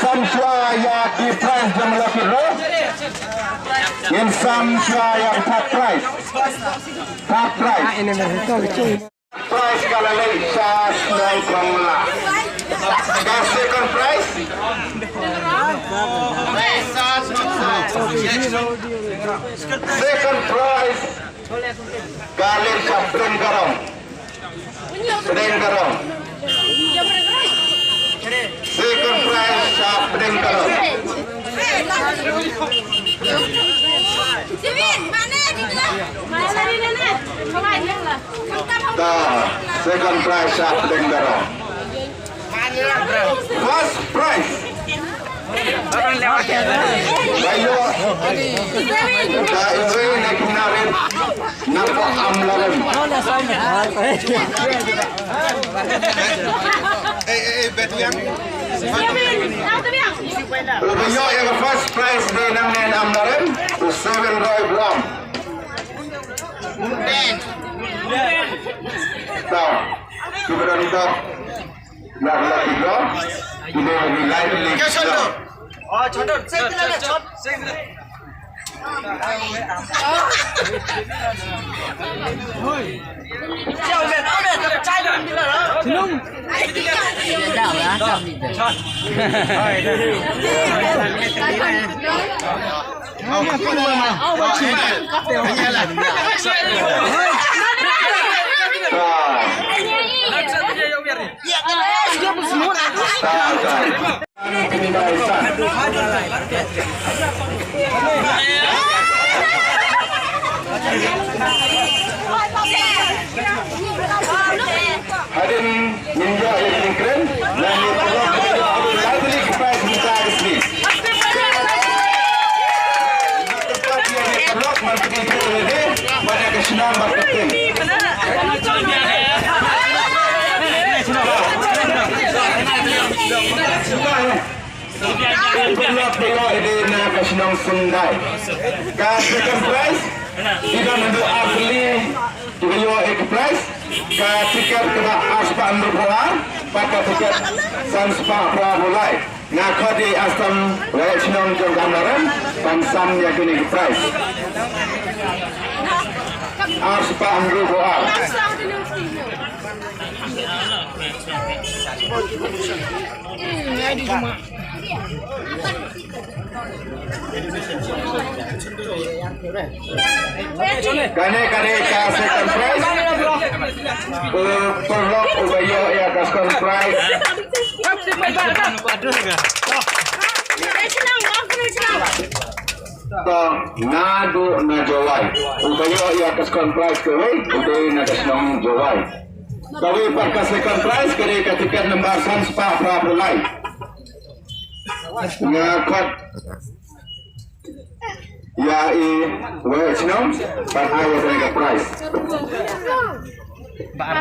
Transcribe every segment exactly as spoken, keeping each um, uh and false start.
Sam shuwa ïa ki prize jong lucky draw. Ngin sam shuwa ïa third prize. Third prize. Prize ka la leit sha shnong Kongla. Ka second prize. Second prize ka leit sha Pdeng Karong. Pdeng Karong. Second prize sha Pdeng Karong. Ta, second prize sha Pdeng Karong. First prize. Ba ïoh da iwei na ki nongrim na ka Amlarem. Eh, eh, eh, bet yang. Ba ïoh ïa ka first prize dei nangne na Amlarem, u Seven Roy Buam. Ta, ki ba don dap. Ïa ka lucky draw. Ki dei ha ki lai tylli ki shnong. Hadien ngin ïoh ïa ki kren, lane paralok ba ïoh hadien lai tylli ki prize mynta ka sngi. Paralok man ka dei ki ready, bad ïa ka shnong bad ka kren. Paralok ba ïoh hadien na ka shnong Sundai. Ka second prize, ki don haduh ar tylli ki ba ïoh ïa ka prize. Ka tiket kaba ar spah hynriewphew ar, bad ka tiket san spah phra phew lai. Nga khot ïa i Astam Waheh Shnong jong ka Amlarem ban sam ïa kine ki prize. Ar spah hynriewphew ar. Kane ka dei ka second prize. U paralok uba ïoh ïa ka second prize. To, naduh na Jowai. Uba ïoh ïa ka second prize kawei u dei na ka shnong Jowai. Kawei pat ka second prize ka dei ka tiket number san spah phra phew lai. Nga khot ïa i Waheh Shnong ban ai ïa kane ka prize. Ba ka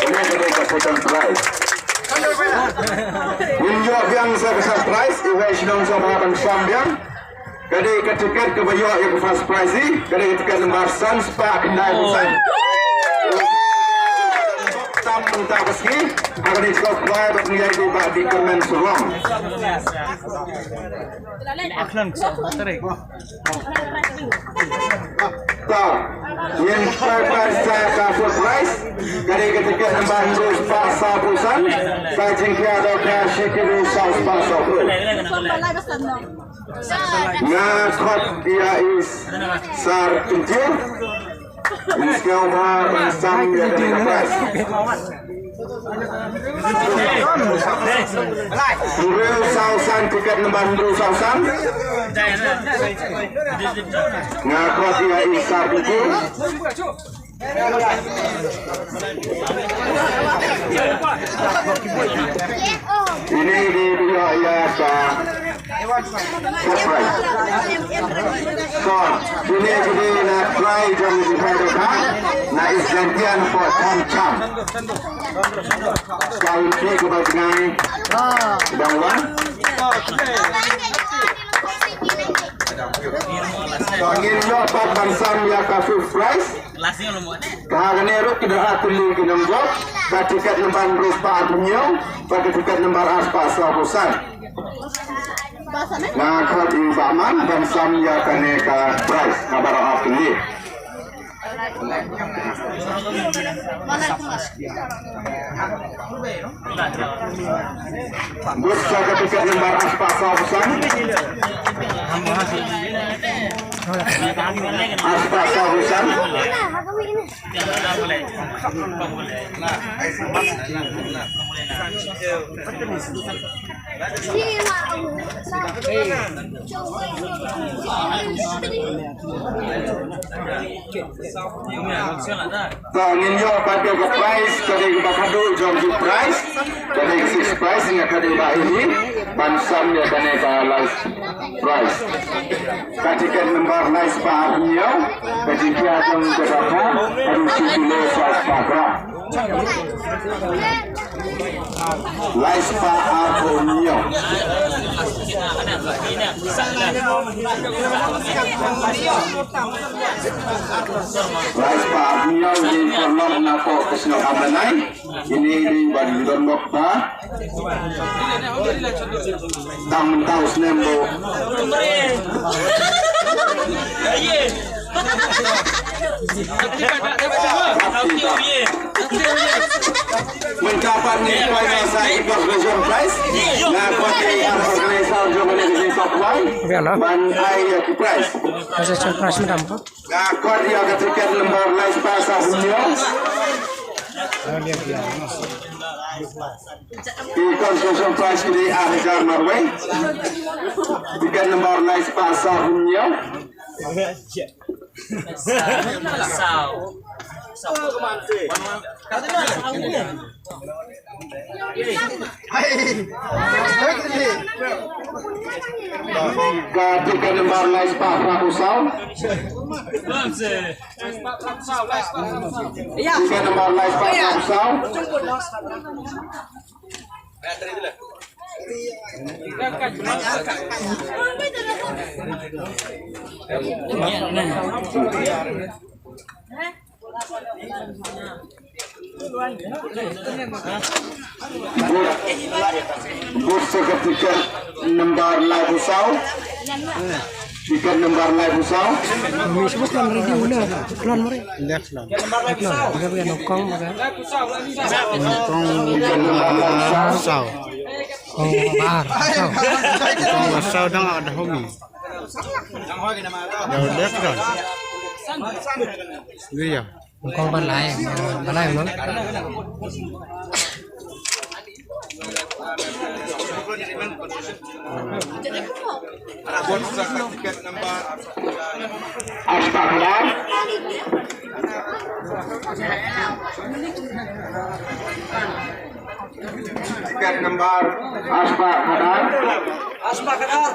Kane ka dei ka second prize. Ngin ïoh biang sa ka first prize, i Waheh Shnong sa ba ban sam biang. Ka dei ka tiket kaba ïoh ïa ka first prize i, ka dei ka tiket number san spah khyndai phew san. Tam mynta ka sngi, ha kane ka khwai bad ngi ïa dei ba dei kyrmen surong. Ta, ngin poi pat sa ka fourth prize, ka dei ka tiket number hynriew spah saw phew san, ka jingkhia dohkha shi kilo saw spah saw phew. Nga khot ïa i Sar Kyntier. Ngi sngewbha ban sam ïa kane ka prize. Hynriew saw san, tiket number hynriew saw san. Nga khot ïa i Sar Kyntier. Ini di, di, ïa, ïa, ka Surprise. To, kine ki dei na trai jong ki trai dohkha na East Jaintia na pdeng Thon Cham. Ka lynti kaba jngai dang wan. To ngin ïoh pat ban sam ïa ka fifth prize. Ka ha kane ruh ki don ar tylli ki nongbud, ka tiket number hynriew spah arphew hynñiew bad ka tiket number ar spah sawphew san. Nga khot ïa i Bah Man ban sam ïa kane ka prize na baroh ar tylli. Bud sa ka tiket number ar spah sawphew san. Ar spah sawphew san. To ngin ïoh pat ïa ka prize, ka dei kaba khadduh jong ki prize, ka dei ka sixth prize, nga khot ïa i Bah Hili ban sam ïa kane ka last prize. Ka tiket number lai spah arphew hynñiew, ka jingpia jong ka daptar, haduh shi kilo saw spah gram. Lai spah arphew hynñiew. Lai spah arphew hynñiew, ïa ka lok na pok ka shnong Amlanai. Ini dei ban don bok ba. Tang mynta u snem bok. Mynta pat ngi kwai na sa i organization prize. Na kwai i organization jong kane ka jingkwai. Ban ai ïa ki prize. Organization prize mynta ko. Nga khot ïa ka tiket number lai spah saw hynñiew. Ki consolation prize ki dei ar hajar marwei. Tiket number lai spah saw hynñiew. Saw. Saw. Ka tiket number lai spah hynñiew saw. Tiket number lai spah hynñiew saw. Bud sa ka tiket number laiphew saw. Tiket number laiphew saw. Mi sebut kan ready mula. Plan mari. Left lang. Plan. Bagai bagai nongkong bagai. Nongkong. Tiket number laiphew saw. Oh, bar. Nongkong saw dang ada homi. Dah left kan. Iya. Kong ban lai, ban lai no. Ar spah khadar. Tiket number ar spah khadar. Ar spah khadar.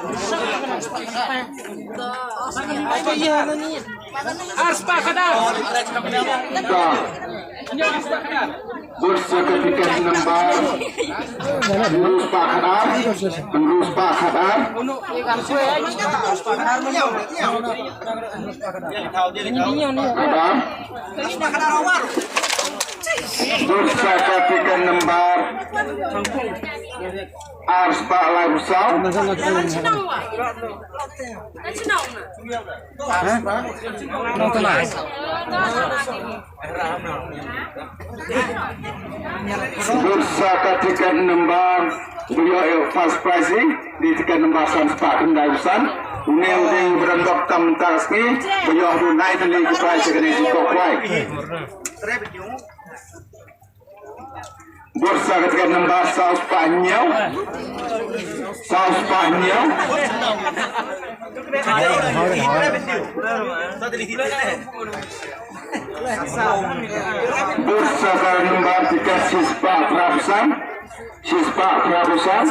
Ar spah khadar. Ar spah khadar. Bud sa ka tiket number hynriew spah khadar. Hynriew spah khadar. Khadar. Bud sa ka tiket number ar spah laiphew saw. Bud sa ka tiket number ba ïoh ïa u first prize, dei tiket number san spah khyndai phew san. Une u dei u ba dang dap tam mynta ka sngi, ba ïoh haduh nai tylli ki prize ha kane ka jingkwah kwai. Bud sa ka tiket number saw spah hynñiew. Saw spah hynñiew. Bud sa ka number tiket shi spah phra phew san. Shi spah phra phew san.